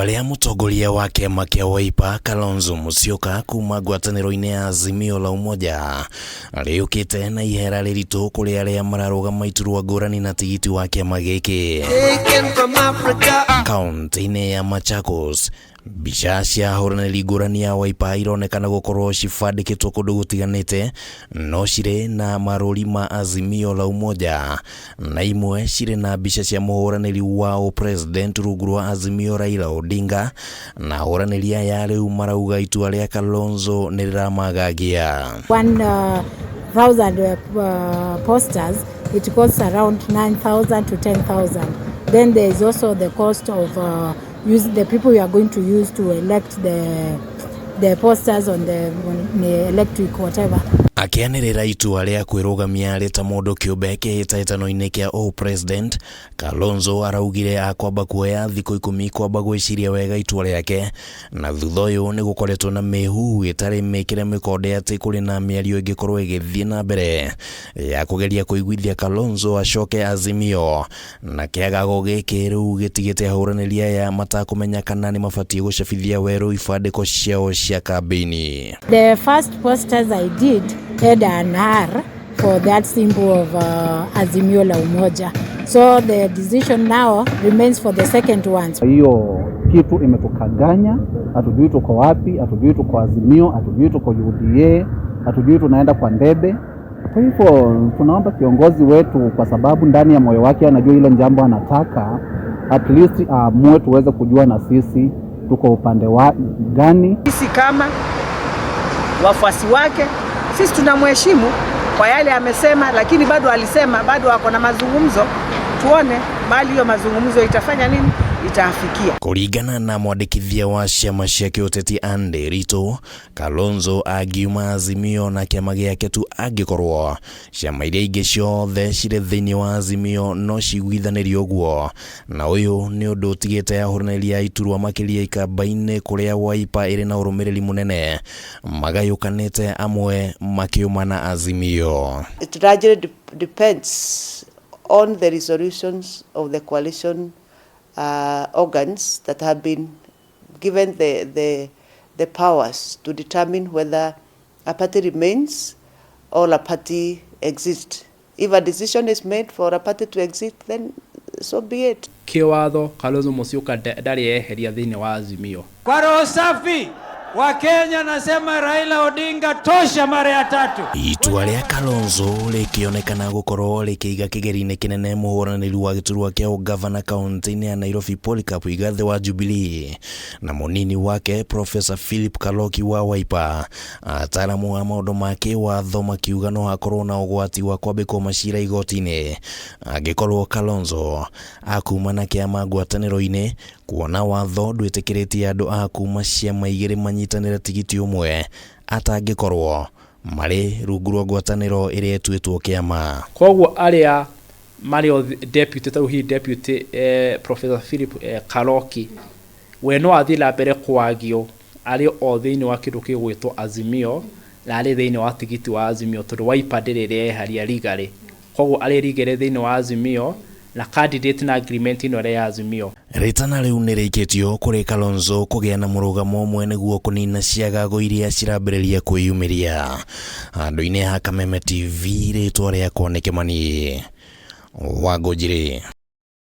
Itua rĩa mũtongoria wa kĩama kĩa Wiper Kalonzo Musyoka kuma ngwatanĩro-inĩ ya Azimio la Umoja rĩũkĩte na ihera rĩritũ kũrĩ arĩa mararũgama iturwa ngũrani na tigiti wa kĩama gĩkĩ. Kaunti-inĩ ya Machakos, mbica cia ahũranĩri ngũrani a Wiper ironekana gũkorwo cibandĩkĩtwo kũndũ gũtiganĩte no cirĩ na marũri ma Azimio la Umoja na imwe cirĩ na mbica cia mũhũranĩri wa ũpresident rungu rwa Azimio Raila Odinga na ahũranĩri aya rĩu marauga itua rĩa Kalonzo nĩ rĩramagagia. 1,000 posters, it costs around 9,000 to 10,000. Then there is also the cost of use the people you are going to use to elect the posters on the electric whatever. Akĩanĩrĩra itua rĩa kwĩrũgamia arĩ ta mũndũ kĩũmbe kĩhĩtahĩtano-inĩ kĩa ũpresident, Kalonzo araugire akwamba kuoya thikũ 10 kwamba gwĩciria wega itua rĩake, na thutha ũyũ nĩ gũkoretwo na mĩhuhu ĩtarĩ mĩkĩre mĩkonde atĩ kũrĩ na mĩario ĩngĩkorwo ĩgĩthiĩ na mbere ya kũgeria kũiguithia Kalonzo acoke Azimio, na kĩagago gĩkĩ rĩu gĩtigĩte ahũranĩri aya matakũmenya kana nĩ mabatiĩ gũcabithia werũ ibandĩko ciao cia kambĩini. The first posters I did had an R for that symbol of Azimio la Umoja. So the decision now remains for the second ones. Hiyo kitu imetukaganya, hatujui tuko wapi, hatujui tuko Azimio, hatujui tuko UDA, hatujui tunaenda kwa ndebe. Kwa hivyo tunaomba kiongozi wetu, kwa sababu ndani ya moyo wake anajua ile jambo anataka, at least aamue tuweze kujua na sisi tuko upande wa gani. Sisi kama wafuasi wake, sisi tunamheshimu kwa yale amesema, lakini bado alisema bado ako na mazungumzo. Tuone mahali hiyo mazungumzo itafanya nini, itaafikia. Kũringana na mwandĩkithia wa ciama cia kĩũteti Andy Rito, Kalonzo angiuma Azimio na kĩama gĩake tu angĩkorwo ciama iria ingĩ ciothe cirĩ thĩinĩ wa Azimio no ciguithanĩrie ũguo, na ũyũ nĩ ũndũ ũtigĩte ahũranĩri a iturwa makĩria ikamba-inĩ kũrĩa Wiper ĩrĩ na ũrũmĩrĩri mũnene magayũkanĩte amwe makiuma na Azimio. It largely depends on the resolutions of the coalition organs that have been given the powers to determine whether a party remains or a party exists. If a decision is made for a party to exit, then so be it. Kĩwatho Kalonzo Musyoka ndarĩ eheria thĩinĩ wa Azimio. Kwa roho safi Wakenya nasema Raila Odinga tosha mara ya tatu. Itua rĩa Kalonzo rĩkĩonekana gũkorwo rĩkĩiga kĩgeri-inĩ kĩnene mũhũranĩri wa gĩturwa kĩa ũgavana kaunti-inĩ ya Nairobi Polycarp Igathe wa Jubilee na mũnini wake Professor Philip Kaloki wa Wiper. Ataaramu a maũndũ ma kĩwatho makiuga no hakorwo na ũgwati wa kwambĩkwo macira igoti-inĩ angĩkorwo Kalonzo akuma na kĩama ngwatanĩro-inĩ, kuona watho ndwĩtĩkĩrĩtie andũ a kuma ciama igĩrĩ manyitanĩre tigiti ũmwe atangĩkorwo marĩ rungu rwa ngwatanĩro ĩrĩa ĩtuĩtwo kĩama. Koguo arĩa marĩ o deputy, tarĩu hihi deputy Professor Philip Karoki, we no athiĩ na mbere kwagio arĩ o thĩinĩ wa kĩndũ gĩgwĩtwo Azimio na arĩ thĩinĩ wa tigiti wa Azimio, tondũ Wiper ndĩrĩ ĩreharia legally. Koguo arĩ legally thĩinĩ wa Azimio na candidate na agreement ĩno ĩrĩa ya Azimio. Rĩtana rĩu nĩ rĩikĩtio kũrĩ Kalonzo kũgĩa na mũrũgamo ũmwe nĩguo kũnina ciagago iria cirambĩrĩria kwĩyumĩria. Handũ-inĩ ha Kameme TV, rĩtwa rĩakwa nĩ Kĩmani Wangũnjiri.